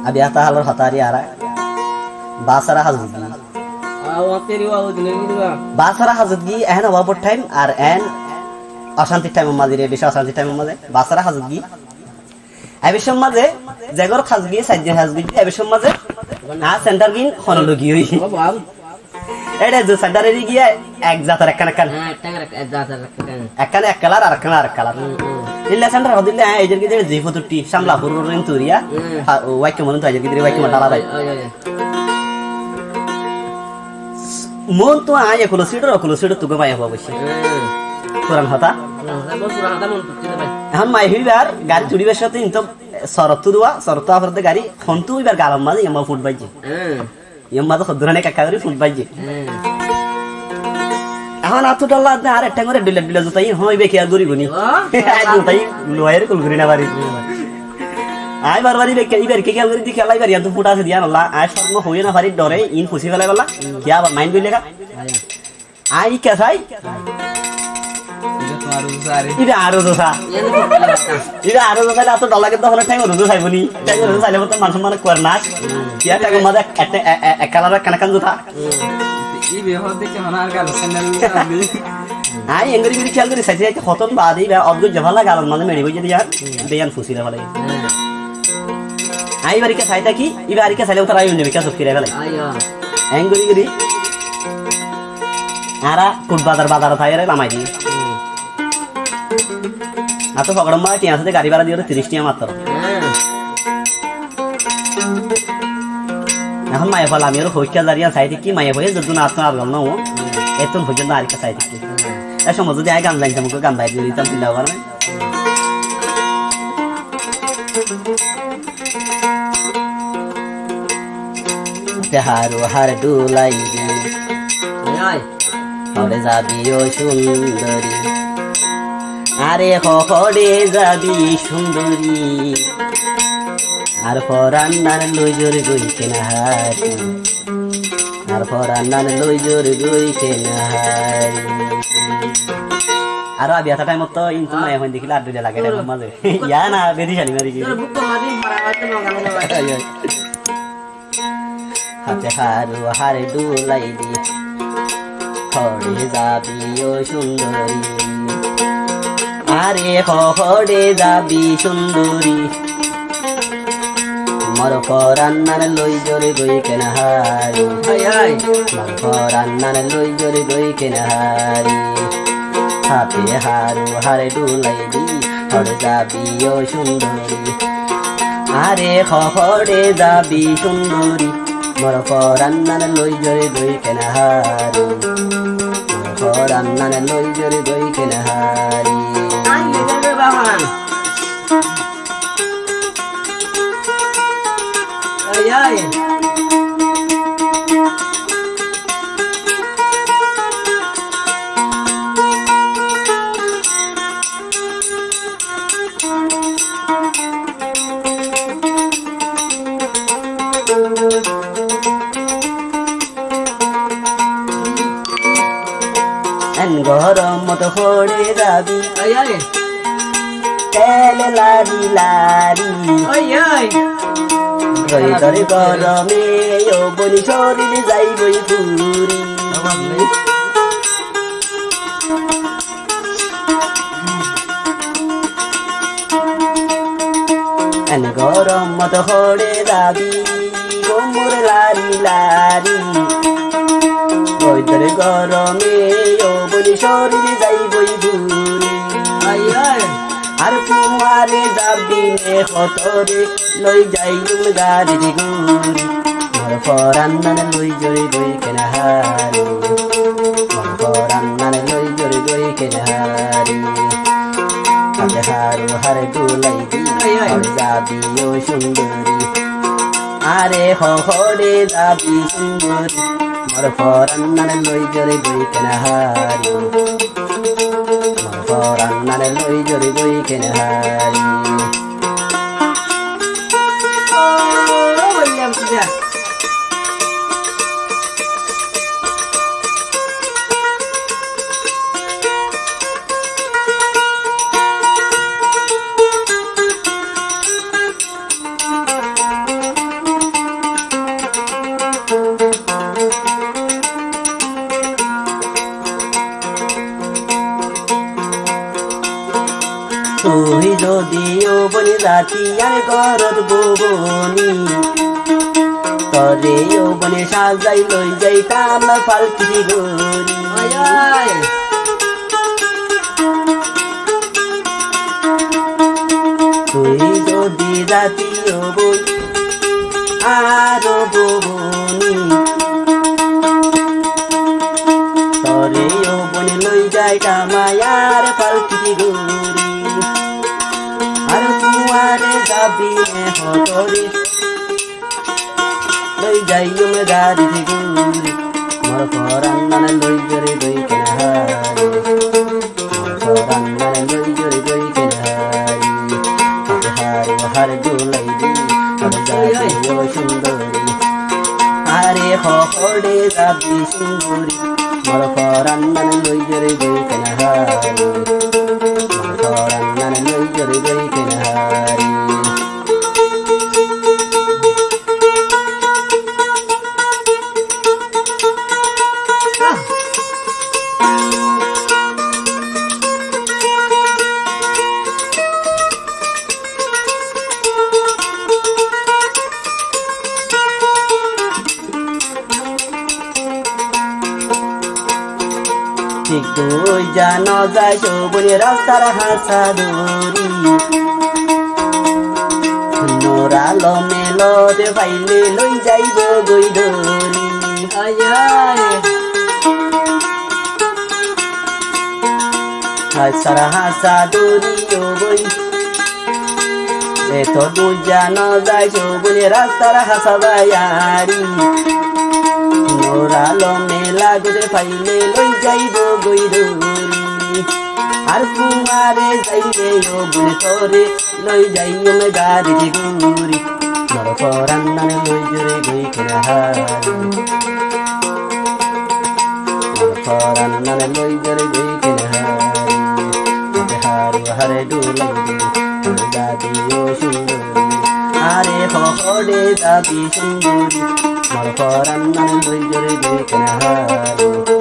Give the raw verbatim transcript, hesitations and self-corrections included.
Abiya tálor hotá ar yára. Bására hazut gí. Bására hazut gí, ehén obabor thaim ar ehén ocántir thaimor mazé, beci ocántir thaimor mazé. Bására hazut gí. Ebecór mazé, ze górot hazut gí, sair din hazut gí, ebecór mazé, añár senthar gín hono loi giyói. Éçe dui saidor eri giyé ek zator ekkán ekkán. Há, ekkán ek, ek zator ekkán. Ekkán ek kalar ar ekkán ar ek kalar. Hmm, hmm. Illa senthar hodilla, há, ejer giyé zi fotutti, Samla furur rin turiya, hmm, há, o, waikka monun tu ejer giyé waikka mon dala dai. Oi, oi, oi. Mon tu añí ekulo sidor, ekulo sidor tu gomai hó boiccé. Hmm. Furan hotá. Furan hotá, mon furan hotá mon tutti de bái. Ehón mai híbar, gari turibar sáte intu sorot tu duwa, sorot tu aforde gari, hon tu híbar galor mazé, yamma fut baijjé. Hmm. Yó mazé hoddúr hane ekka gorí fut baijjé. Hmm. Ehón attú dholla adde ar ekthán gorí dhulla dhulla zuta, iín hoóiba kiyal goríbo ni? Ó, zuta iín luaire kul gorí no fari. Añí barbar ibá kiyal, ibá kiyal gorí di kiyólla ibár iántu fut asé diyan olla. Añí córmo hoói no fari dhore, iín fusí felaibólla. Hmm. Kiyá abar main goillé gá? Añí ikká sai. Ibá añár uzu sa. Ibá añár uzu sailé, attú dhor lage de, hono théngor uzu saibó ni? Théngor uzu sailé bóle man somman kuwar nác. Kiyá théngor mazé ek, ek, ek, ek kalar ekkán ekkán zuta. Añí engorí gorí kiyal gorí saisé, saisé, hotón baade ibá odgóijja fala galor mazé meçi boijjé de yián, de yián fusí no fala. Añí ibár ikká sai táki, ibá ar ikká sailé bóle añí oinno ikká sók firi félai. Engorí gorí. Añára Kut Bazar bazarot aiyóre lamai di. Hmm. Attú fokorot mazé tiañ asé de, gari bára diyóre tiríc tiañ matro. Hmm. Ehón maiyafua lamiyóre hoikká zar yián sai táki, maiyafua ye zeddún attú ar gom no ó. Hmm. Ettún foijjonto ar ikká sai táki. Hmm. E somot zodi añí gan zaintam, gan bair diyóre ditam, sinta goron. Háte harú har dhulai di. Ói, ói. Hoçé zabi ó cundori? Are hoçé zabi cundori? Añár foran nán loi zor goi ken hári. Añár foran nán loi zor goi ken hári. Aró abiya thaim ot to intu maiyafuain dekíle ar dhoilla lage thaim or mazé. Yián beci cani mari giyé. Ói, ói. Háte harú har dhulai di, hoçé zabi ó cundori? Are hoçé zabi cundori? Mor foran nán loi zor goi ken hári. Ói, ói. Mor foran nán loi zor goi ken hári. Háte harú har dhulai di, hoçé zabi ó cundori? Are hoçé zabi cundori? Mor foran nán loi zor goi ken hári. Mor foran nán loi zor goi ken hári. Ai, ai, ai, ai. En gorom ot hoçé zabi? Ói, ói. Tel lari lari. Ói, ói. Roidor gorome ó boni córir zaiboi furi. En gorom ot hoçé zabi, komor lari lari. Roidor gorome ó boni córir zaiboi furi. Ói, ói. Ar tuáñre zabi ne hotore, loi zaiyum garir gori. Mor foran nán loi zor goi ken hári. Mor foran nán loi zor goi ken hári. Háte harú har dhulai di, ói, ói, hoçé zabi ó cundori? Are hoçé zabi cundori? Mor foran nán loi zor goi ken hári. Mor foran nán loi zor goi ken hári. Zati ar górot bou boni, toré yó boni sazai loi zaitam falkiti gorí. Ai, ai. Tui zodi zati yó boni, ar bou boni, toré yó boni loi zaitam ar falkiti gorí. Ar fuare zabi ne hotóre, loi zaiyum gari di gorí. Mor foran nane loi zori goi kena hári. Mor foran nane loi zori goi kena hári. Hári hári hár dulai di, ar zabi ó sundori. Are hohóre zabi sundori. Mor foran nane loi zori goi kena hári. Mor foran nane loi zori goi kena hári. Thík dui zano zai sóbuni rastar hasa dóri. Nora lome lote faile loi zaibo goi dóri. Ai, ai. Hásar hásá dóri ó boi. Eto dui zano zai sóbuni rastar hásá zai ari. Nora lome lagote faile loi zaibo goi dóri. Ar fuare zaile ó boi toré loi zaiyum gari di gorí. Mor foran nane loi zori goi kena hári. Mor foran nane loi zori goi kena hári. Ate hári hár dulai di, ar zabi ó sundori. Are hohóre zabi sundori. Mor foran nane loi zori goi kena hári.